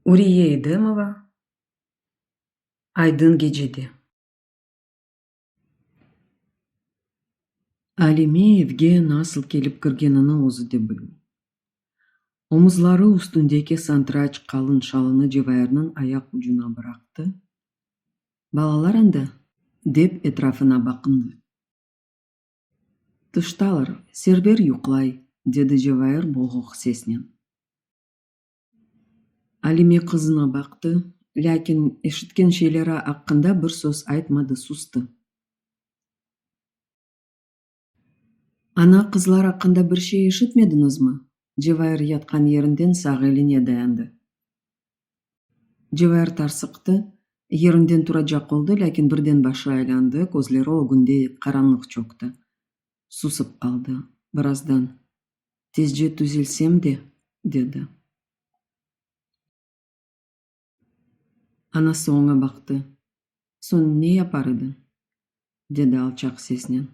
Uriye Edemova Aydın gecede. Alime evge nasıl kelip kirgenini özü de bilmey. Omuzları üstündeki santıraç qalın şalını Cevairniñ ayaq ucuna bıraqtı: Balalar anda? Dep etrafına baqındı. Tıştalar, Server yuqlay, dedi Cevair boğuq sesnen. Alime qızına baqtı, lâkin eşitken şeyleri aqqında bir söz aytmadı, sustı. Ana, qızlar aqqında bir şey eşitmediñizmi? Cevair yatqan yerinden sağ eline dayandı. Cevair tarsıqtı, yerinden turacaq oldı, lâkin birden başı aylandı, közleri ögünde qaranlıq çökti. Susıp qaldı. Birazdan: Tezce tüzelsem de, dedi. Anası oña baqtı: Soñ ne yapar ediñ, dedi alçaq sesnen.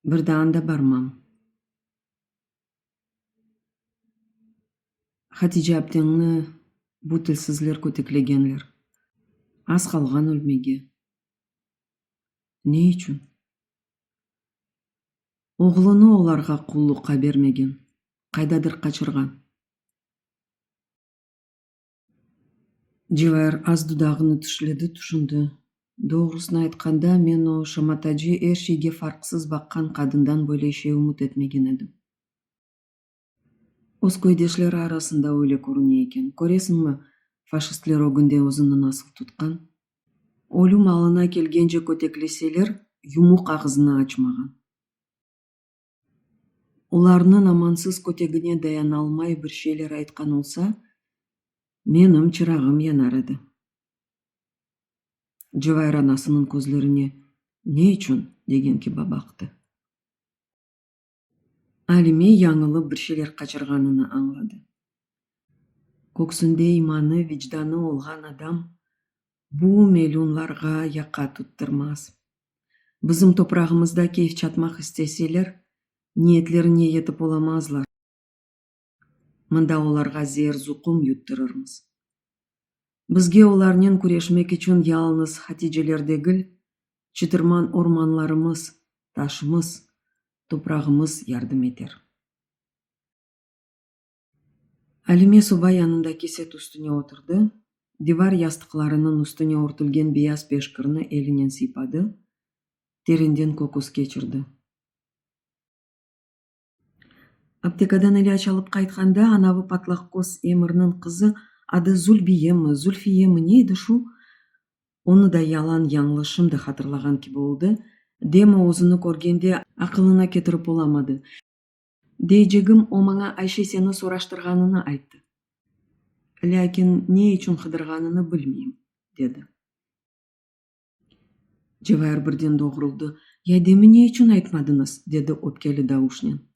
Bir daa anda barmam. Hatice apteñni bu tilsizler köteklegenler. Az qalğan ölmege. Ne içün? Oğlunı olarğa qulluqqa bermegen, qaydadır qaçırğan. Cevair az dudağını tişledi, tüşündi: Doğrusını aytqanda, men o şamatacı, er şeyge farqsız baqqan qadından böyle şey ümüt etmegen edim. Öz köydeşleri arasında öyle körüne eken. Köresiñmi, faşistler ögünde özüni nasıl tutqan? Ölüm alına kelgence kötekleseler, yumuq ağızını açmağan. Olarnıñ amansız kötegine dayanalmay bir şeyler aytqan olsa, menim çırağım yanar edi. Cevair anasınıñ közlerine: Ne içün, degen kibi baqtı. Alime yañılıp bir şeyler qaçırğanını añladı. Köksünde imanı, vicdanı olğan adam bu melunlarğa yaqa tuttırmaz. Bizim toprağımızda keyf çatmaq isteseler, niyetlerine yetip olamazlar, mında olarğa zeer-zuqum yuttırırmız. Bizge olarnen küreşmek içün yalıñız Haticeler degil, çıtırman ormanlarımız, taşımız, toprağımız yardım eter. Alime soba yanındaki set üstüne oturdı, divar yastıqlarınıñ üstüne örtülgen beyaz peşkirni elinen sıypadı, terenden köküs keçirdi. Aptekadan ilâc alıp qaytqanda, anavı patlaq köz emirniñ qızı, adı Zulbiyemi, Zulfiyemi, ne edi şu, onı da yalan-yañlış şimdi hatırlağan kibi oldı, demi özüni körgende aqılına ketirip olamadı. Deycegim, o maña Ayşe seni soraştırğanını ayttı. Lâkin ne içün qıdırğanını bilmeyim, dedi. Cevair birden doğruldı. Ya demi ne içün aytmadıñız? dedi öpkeli davuşnen.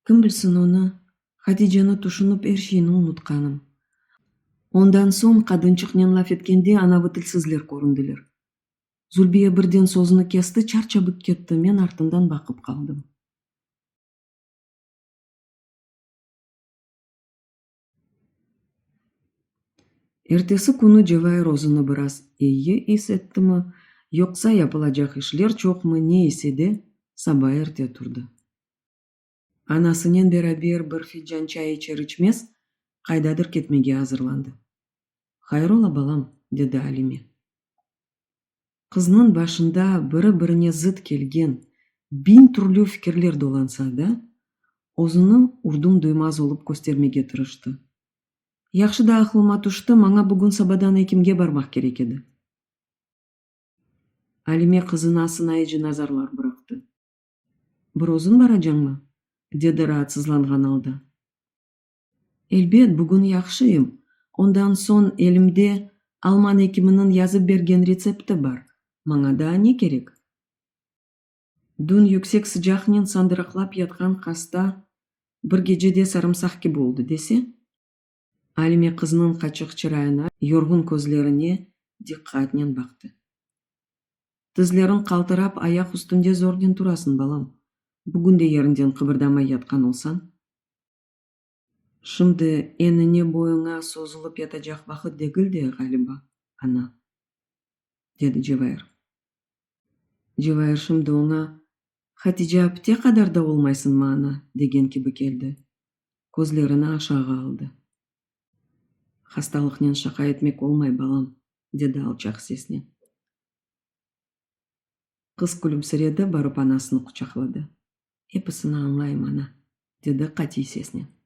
Kim bilsin onı, Haticeni tüşünip er şeyni unutqanım. Ondan soñ qadınçıqnen laf etkende anavı tilsizler köründiler. Zulbiya birden sözüni kesti, çar-çabik ketti, men artından baqıp qaldım. Ertesi künü Cevair özüni biraz eyi is ettimi, yoqsa yapılacaq işler çoqmı, ne ise de, saba erte turdı. Anasınen beraber bir filcan çay içer-içmez, qaydadır ketmege azırlandı. Hayır ola, balam? dedi Alime. Qıznıñ başında biri-birine zıt kelgen biñ türlü fikirler dolansa da, özüni urdum-duymaz olıp köstermege tırıştı. Yahşı da aqlıma tüşti, maña bugün sabadan ekimge barmaq kerek edi. Alime qızına sınayıcı nazarlar bıraqtı. Bir özüñ baracañmı? dedi raatsızlanğan alda. Elbet, bugün yahşıyım. Ondan soñ elimde alman ekiminiñ yazıp bergen retsepti bar. Maña daa ne kerek? Dün yüksek sıcaqnen sandıraqlap yatqan hasta bir gecede sarımsaq kibi oldı dese? Alime qıznıñ qaçıq çırayına, yorğun közlerine diqqatnen baqtı. Tizleriñ qaltırap, ayaq üstünde zornen turasıñ, balam. Bugün de yerinden qıbırdamay yatqan olsañ. Şimdi enine-boyuna sozulıp yatacaq vaqıt degil de, ğaliba, ana? Dedi Cevair. Cevair şimdi oña, Hatice apte qadar da olmaysıñmı, ana, degen kibi keldi. Közlerini aşağı aldı. Hastalıqnen şaqa etmek olmay, balam, dedi alçaq sesnen. Qız külümsiredi, barıp anasını quçaqladı. Episini añlayım, ana, dedi qatiy sesnen.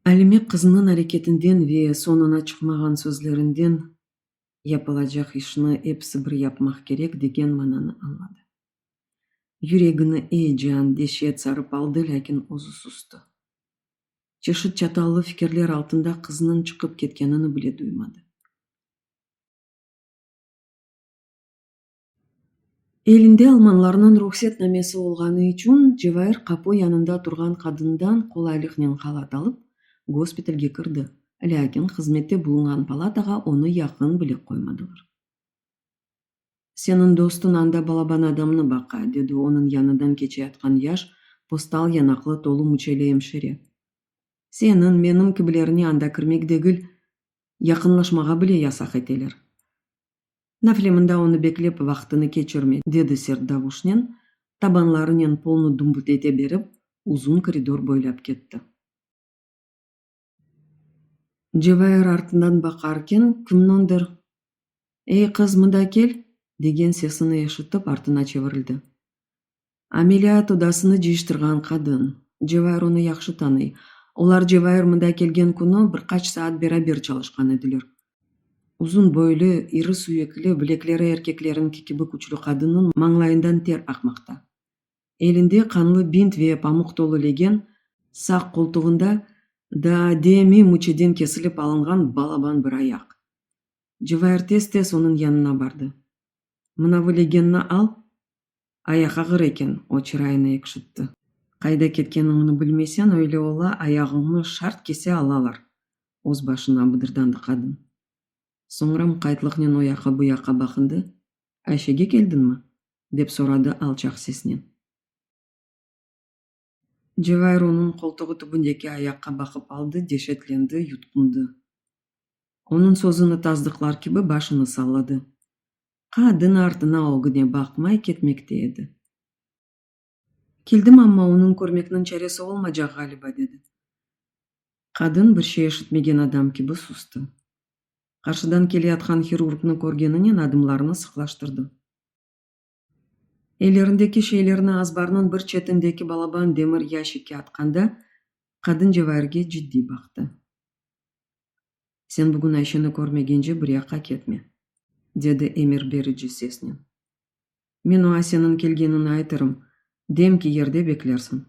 Alime qızınıñ areketinden ve soñuna çıqmağan sözlerinden yapılacaq işni episi bir yapmaq kerek degen mananı añladı. Yüregini eyecan, deşet sarıp aldı, lâkin özü sustı. Çeşit çatallı fikirler altında qızınıñ çıqıp ketkenini bile duymadı. Elinde almanlarnıñ ruhsetnamesi olğanı içün, Cevair qapu yanında turğan qadından qolaylıqnen halat alıp, gospitalge kirdi, lâkin hızmette bulunğan palatağa onı yaqın bile qoymadılar. Seniñ dostuñ anda balaban adamnı baqa, dedi onıñ yanından keçeyatqan yaş, postal yanaqlı tolu müçeli emşire. Seniñ, menim kibilerine anda kirmek degil, yaqınlaşmağa bile yasaq eteler. Nafile mında onı beklep vaqıtını keçirme, dedi sert davuşnen, tabanlarınen polnı dumbildete berip, uzun koridor boylap ketti. Cevair artından baqarken, kimniñdir: Ey, qız, mında kel! degen sesini eşitip, artına çevirildi. Ameliyat odasını cıyıştırğan qadın. Cevair onı yahşı tanıy. Olar Cevair mında kelgen künü bir qaç saat beraber çalışqan ediler. Uzun boylu, iri suyekli, bilekleri erkekleriñki kibi küçlü qadınnıñ mañlayından ter aqmaqta. Elinde qanlı bint ve pamuq tolu legen, sağ qoltuğında daa demi müçeden kesilip alınğan balaban bir ayaq. Cevair tez-tez onıñ yanına bardı. Mınavı legenni al, ayaq ağır eken, o çırayını ekşitti. Qayda ketkeniñni bilmeseñ, öyle ola, ayağıñnı şart kese alalar, öz başına bıdırdandı qadın. Soñra muqaytlıqnen o yaqqa-bu yaqqa baqındı, Ayşege keldiñmi? dep soradı alçaq sesnen. Cevair onıñ qoltuğı tübündeki ayaqqa baqıp aldı, deşetlendi, yutqundı. Onıñ sözüni tasdıqlar kibi başını salladı. Qadın artına-ögüne baqmay ketmekte edi. Keldim amma, onıñ körmekniñ çaresi olmaycaq, ğaliba, dedi. Qadın bir şey eşitmegen adam kibi sustı. Qarşıdan keleyatqan hirurgnı körgeninen adımlarını sıqlaştırdı. Ellerindeki şeylerni azbarnıñ bir çetindeki balaban demir yaşikke atqanda, qadın Cevairge ciddiy baqtı. Sen bugün Ayşeni körmegence bir yaqqa ketme, dedi emir berici sesnen. Men oña seniñ kelgeniñni aytırım, demki yerde beklersiñ.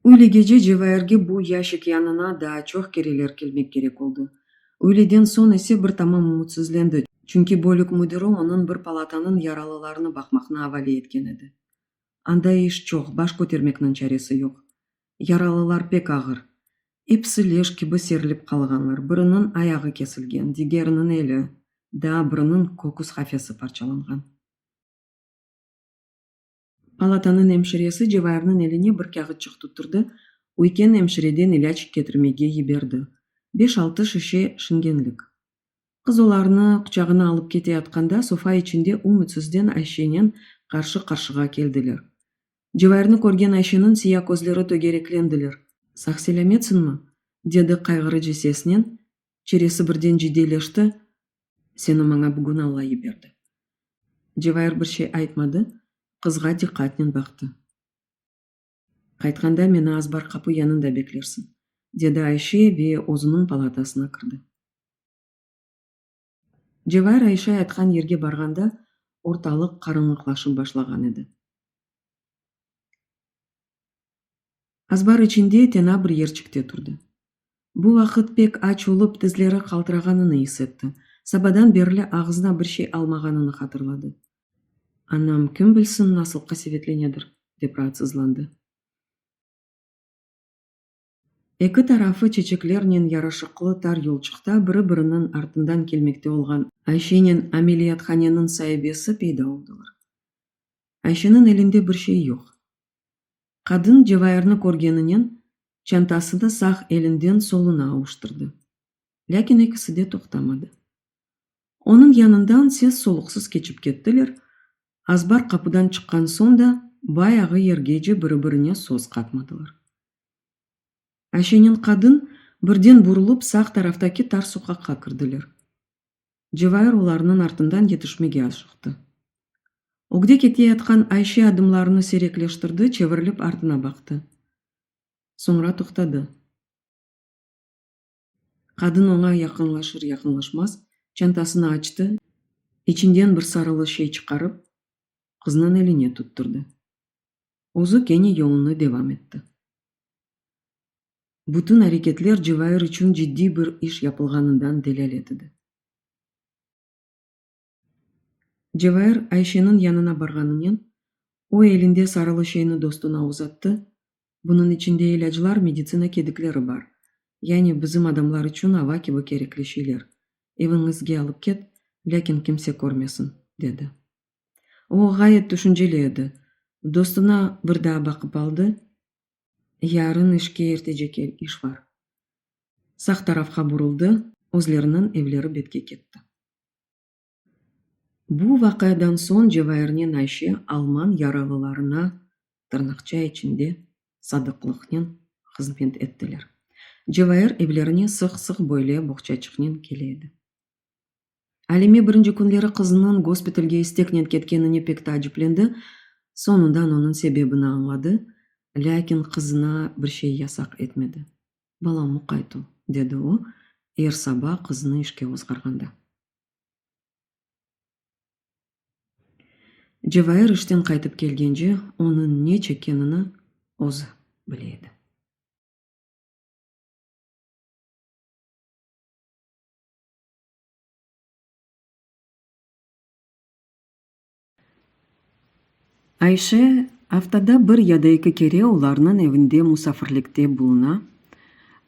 Üylegece Cevairge bu yaşik yanına daa çoq kereler kelmek kerek oldı. Üyleden soñ ise bir tamam ümütsizlendi, çünki bölük müdiri onıñ bir palatanıñ yaralılarını baqmaqnı avale etken edi. Anda iş çoq, baş kötermekniñ çaresi yoq. Yaralılar pek ağır. Episi leş kibi serilip qalğanlar, biriniñ ayağı kesilgen, digeriniñ eli, daa biriniñ köküs qafesi parçalanğan. Palatanıñ emşiresi Cevairniñ eline bir kâğıtçıq tuttırdı, üyken emşireden ilâc ketirmege yiberdi, beş-altı şişe şingenlik. Qız olarnı quçağına alıp keteyatqanda, sofa içinde ümütsizden Ayşenen qarşı-qarşığa keldiler. Cevairni körgen Ayşeniñ siya közleri tögereklendiler. Sağ-selâmetsiñmi? dedi qayğırıcı sesnen, çeresi birden ciddiyleşti, Seni maña bugün Alla yiberdi. Cevair bir şey aytmadı, qızğa diqqatnen baqtı. Qaytqanda meni azbar qapu yanında beklersiñ, dedi Ayşe ve özüniñ palatasına kirdi. Cevair Ayşe aytqan yerge barğanda, ortalıq qaranlıqlaşıp başlağan edi. Azbar içinde tena bir yerçikte turdı. Bu vaqıt pek aç olıp, tizleri qaltırağanını is etti. Sabadan berli ağızına bir şey almağanını hatırladı. Anam, kim bilsin, nasıl qasevetlenedir, dep raatsızlandı. Eki tarafı çeçeklernen yaraşıqlı tar yolçıqta biri-biriniñ artından kelmekte olğan Ayşenen ameliyathaneniñ saibesi peyda oldılar. Ayşeniñ elinde bir şey yoq. Qadın Cevairni körgeninen, çantasını sağ elinden soluna avuştırdı. Lâkin ekisi de toqtamadı. Onıñ yanından ses-soluqsız keçip kettiler, azbar qapudan çıqqan soñ da, bayağı yergece biri-birine söz qatmadılar. Ayşenen qadın birden burulıp sağ taraftaki tar soqaqqa kirdiler. Cevair olarnıñ artından yetişmege aşıqtı. Ögde keteyatqan Ayşe adımlarını siyrekleştirdi, çevirilip artına baqtı. Soñra toqtadı. Qadın oña yaqınlaşır-yaqınlaşmaz, çantasını açtı, içinden bir sarılı şey çıqarıp, qıznıñ eline tutturdı. Özü kene yolunı devam etti. Bütün areketler Cevair içün ciddiy bir iş yapılğanından delâlet edi. Cevair Ayşeniñ yanına barğanınen, o elinde sarılı şeyni dostuna uzattı, Bunıñ içinde ilâclar, meditsina kedikleri bar. Yani bizim adamlar içün ava kibi kerekli şeyler. Eviñizge alıp ket, lâkin kimse körmesin, dedi. O ğayet tüşünceli edi. Dostuna bir daa baqıp aldı, Yarın işke ertece kel, iş bar. Sağ tarafqa buruldı, özleriniñ evleri betke ketti. Bu vaqiadan soñ Cevairnen Ayşe alman yaralılarına tırnaqça içinde sadıqlıqnen hızmet ettiler. Cevair evlerine sıq-sıq böyle boğçaçıqnen kele edi. Alime birinci künleri qızınıñ gospitalge isteknen ketkenine pek taaciplendi, soñundan onıñ sebebini añladı, lâkin qızına bir şey yasaq etmedi. Balam, muqayt ol, dedi o, er saba qızını işke ozğarğanda. Cevair işten qaytıp kelgence, onıñ ne çekkenini özü bile edi. Ayşe aftada bir ya da eki kere olarnıñ evinde musafirlikte buluna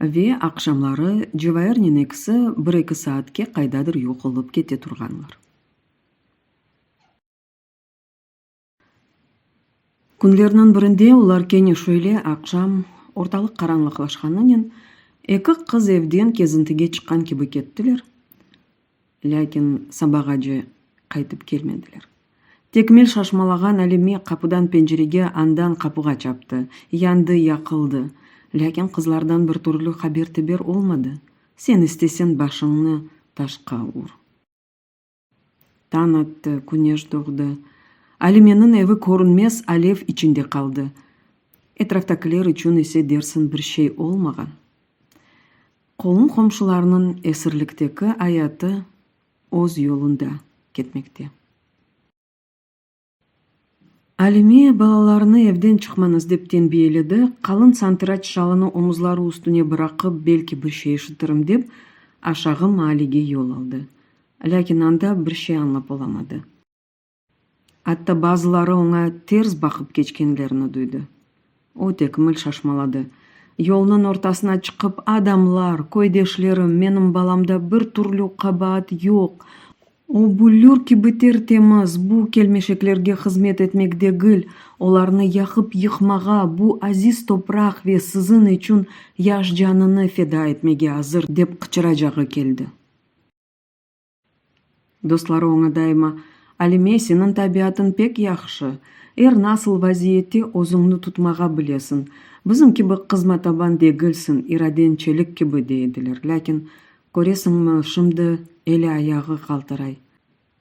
ve aqşamları Cevairnen ekisi bir-eki saatke qaydadır yoq olıp kete turğanlar. Künlerniñ birinde olar kene şöyle aqşam, ortalıq qaranlıqlaşqanınen, eki qız evden kezintige çıqqan kibi kettiler, lâkin sabağace qaytıp kelmediler. Tekmil şaşmalağan Alime qapudan pencerege, andan qapuğa çaptı, yandı, yaqıldı. Lâkin qızlardan bir türlü haber-teber olmadı. Sen isteseñ başıñnı taşqa ur. Tañ attı, küneş doğdı. Alimeniñ evi körünmez alev içinde qaldı. Etraftakiler içün ise dersiñ bir şey olmağan. Qolum-qomşularnıñ esirlikteki ayatı öz yolunda ketmekte. Alime balalarını evden çıqmañız dep tenbiyeledi, qalın santıraç şalını omuzları üstüne bıraqıp belki bir şey eşitirim dep, aşağı maalege yol aldı. Lâkin anda bir şey añlap olamadı. Atta bazıları oña ters baqıp keçkenlerini duydı. O tekmil şaşmaladı. Yolnıñ ortasına çıqıp, Adamlar, köydeşlerim, menim balamda bir türlü qabaat yoq, o büllür kibi ter-temiz, bu kelmeşeklerge hızmet etmek degil, olarnı yaqıp-yıqmağa, bu aziz topraq ve siziñ içün yaş canını feda etmege azır, dep qıçıracağı keldi. Dostları oña daima, Alime, seniñ tabiatıñ pek yahşı, er nasıl vaziyette özüñni tutmağa bilesiñ, bizim kibi qızmataban degilsiñ, iradeñ çelik kibi, dey ediler. Lâkin, köresiñmi, şimdi eli-ayağı qaltıray.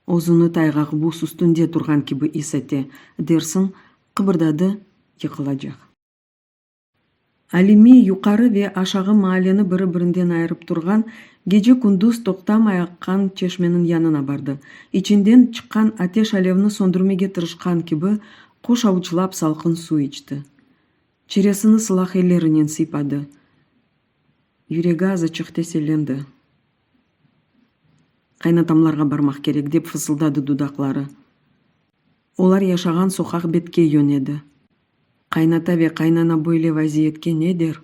Özüni tayğaq buz üstünde turğan kibi is ete, dersiñ, qıbırdadı, yıqılacaq. Alime yuqarı ve aşağı maaleni biri-birinden ayırıp turğan, gece-kündüz toqtamay aqqan çeşmeniñ yanına bardı. İçinden çıqqan ateş alevni söndürmege tırışqan kibi, qoş avuçlap salqın suv içti. Çeresini sılaq ellerinen sıypadı. Yüregi azaçıq tesellendi. Qaynatamlarğa barmaq kerek, dep fısıldadı dudaqları. Olar yaşağan soqaq betke yönedi. Qaynata ve qaynana böyle vaziyetke ne der?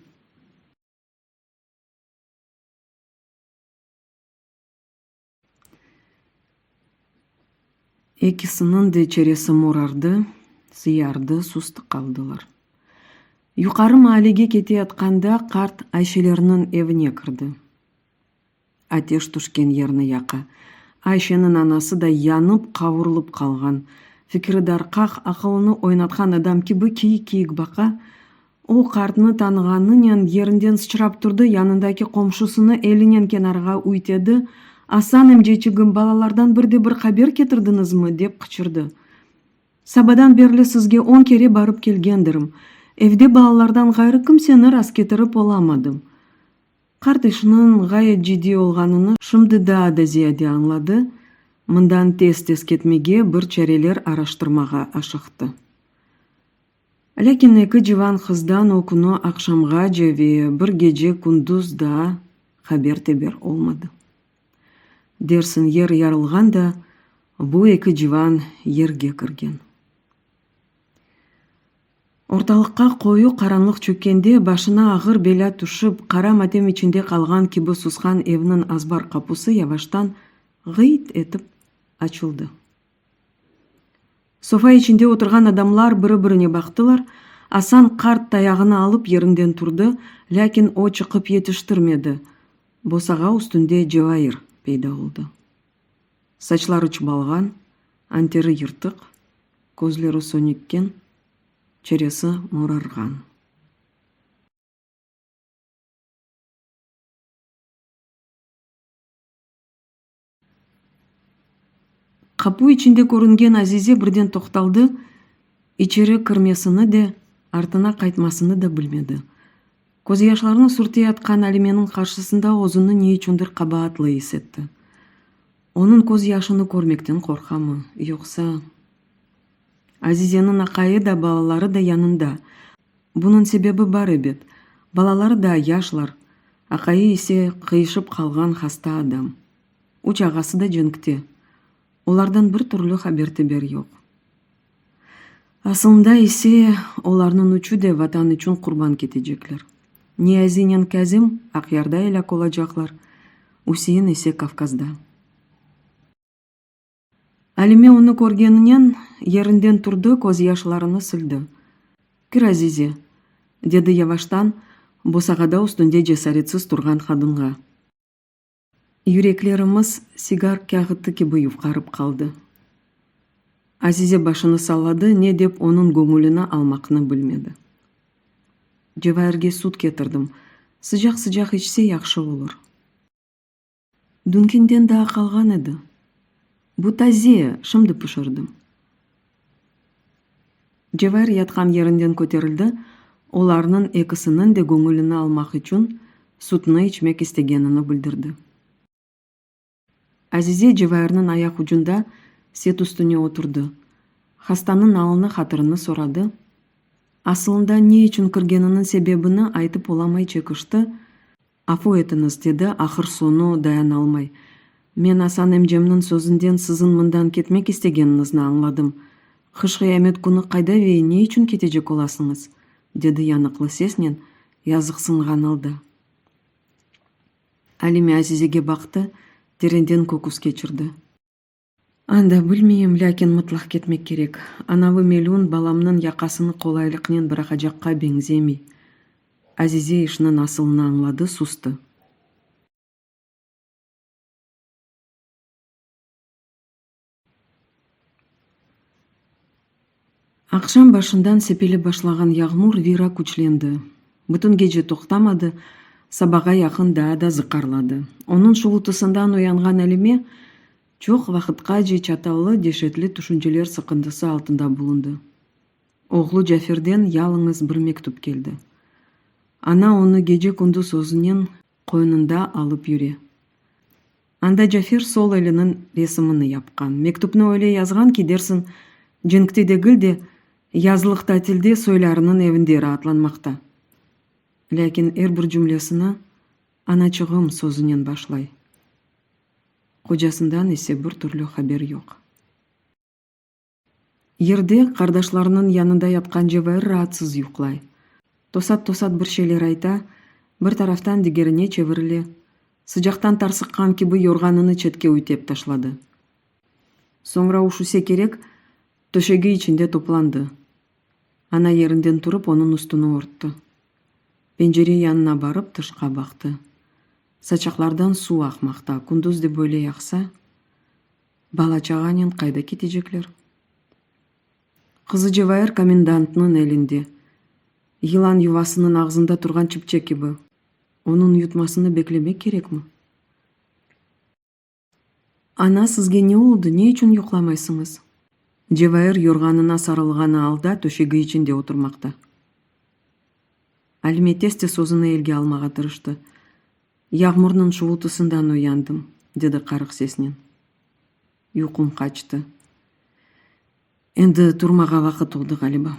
Ekisiniñ de çeresi morardı, sıyardı, sustı qaldılar. Yuqarı maalege keteyatqanda qart Ayşelerniñ evine kirdi. Ateş tüşken yerni yaqa. Ayşeniñ anası da yanıp qavurılıp qalğan. Fikri darqaq, aqılını oynatqan adam kibi kiyik-kiyik baqa. O, qartnı tanığanınen yerinden sıçrap turdı, yanındaki qomşusını elinen kenarğa üytedi, Asan emceçigim, balalardan bir de bir haber ketirdiñizmi? dep qıçırdı. Sabadan berli sizge on kere barıp kelgendirim. Evde balalardan ğayrı kimseni rastketirip olamadım. Qart işniñ ğayet ciddiy olğanını şimdi daa da ziyade añladı, mından tez-tez ketmege bir çareler araştırmağa aşıqtı. Lâkin eki civan qızdan o künü aqşamğace ve bir gece-kündüz daa haber-teber olmadı. Dersiñ yer yarılğan da, bu eki civan yerge kirgen. Ortalıqqa qoyu qaranlıq çökkende, başına ağır belâ tüşip, qara matem içinde qalğan kibi susqan evniñ azbar qapusı yavaştan ğıyt etip açıldı. Sofa içinde oturğan adamlar biri-birine baqtılar, Asan qart tayağını alıp yerinden turdı, lâkin o çıqıp yetiştirmedi, bosağa üstünde Cevair peyda oldı. Saçları çıbalğan, anteri yırtıq, közleri sönikken, çeresi morarğan. Qapu içinde körüngen Azize birden toqtaldı, içeri kirmesini de, artına qaytmasını da bilmedi. Közyaşlarını sürteyatqan Alimeniñ qarşısında özüni ne içündir qabaatlı is etti. Onıñ közyaşını körmekten qorqamı, yoqsa. Azizeniñ aqayı da, balaları da yanında. Bunıñ sebebi bar ebet, balaları daa yaşlar, aqayı ise qıyışıp qalğan hasta adam. Üç ağası da cenkte. Olardan bir türlü haber-teber yoq. Asılında ise, olarnıñ üçü de Vatan içün qurban ketecekler. Niyazinen Kâzim Aqyarda elâk olacaqlar, Üsein ise Kavkazda. Alime onı körgeninen, yerinden turdı, közyaşlarını sildi. Kir, Azize, dedi yavaştan, bosağada üstünde cesaretsiz turğan qadınğa. Yüreklerimiz sigar kâğıtı kibi yufqarıp qaldı. Azize başını salladı, ne dep onıñ göñülini almaqnı bilmedi. Cevairge süt ketirdim, sıcaq-sıcaq içse yahşı olur. Dünkinden daa qalğan edi. Bu taze, şimdi pişirdim. Cevair yatqan yerinden köterildi, olarnıñ ekisiniñ de göñülini almaq içün sütni içmek istegenini bildirdi. Azize Cevairniñ ayaq ucunda set üstüne oturdı, hastanıñ alını-hatırını soradı, asılında ne içün kirgeniniñ sebebini aytıp olamay çekişti, Afu etiñiz, dedi ahır-soñu dayanalmay. Men Asan emcemniñ sözünden siziñ mından ketmek istegeniñizni añladım. Qış-qıyamet künü qayda ve ne içün ketecek olasıñız? dedi yanıqlı sesnen, yazıqsınğan alda. Alime Azizege baqtı, terenden köküs keçirdi. Anda bilmeyim, lâkin mıtlaq ketmek kerek. Anavı melun balamnıñ yaqasını qolaylıqnen bıraqacaqqa beñzemey. Azize işniñ asılını añladı, sustı. Aqşam başından sepelep başlağan yağmur vira küçlendi. Bütün gece toqtamadı, sabağa yaqın daa da zıqarladı. Onıñ şuvultısından uyanğan Alime çoq vaqıtqace çatallı, deşetli tüşünceler sıqıntısı altında bulundı. Oğlu Caferden yalıñız bir mektüp keldi. Ana onı gece-kündüz özünen qoynunda alıp yüre. Anda Cafer sol eliniñ resimini yapqan. Mektüpni öyle yazğan ki, dersiñ, cenkte degil de, yazlıq tatilde soylarınıñ evinde raatlanmaqta. Lâkin er bir cümlesini anaçığım sözünen başlay. Qocasından ise bir türlü haber yoq. Yerde, qardaşlarınıñ yanında yatqan Cevair raatsız yuqlay. Tosat-tosat bir şeyler ayta, bir taraftan digerine çevirile, sıcaqtan tarsıqqan kibi yorğanını çetke üytep taşladı. Soñra üşüse kerek, töşegi içinde toplandı. Ana yerinden turıp, onıñ üstüni örtti. Pencere yanına barıp, tışqa baqtı. Saçaqlardan suv aqmaqta, kündüz de böyle yağsa, bala-çağanen qayda ketecekler? Qızı Cevair komendantnıñ elinde, yılan yuvasınıñ ağzında turğan çipçe kibi, onıñ yutmasını beklemek kerekmi? Ana, sizge ne oldı, ne içün yuqlamaysıñız? Cevair yorğanına sarılğanı alda töşegi içinde oturmaqta. Alime tez-tez özüni elge almağa tırıştı. Yağmurnıñ şuvultısından uyandım, dedi qarıq sesnen. Yuqum qaçtı. Endi turmağa vaqıt oldı, ğaliba.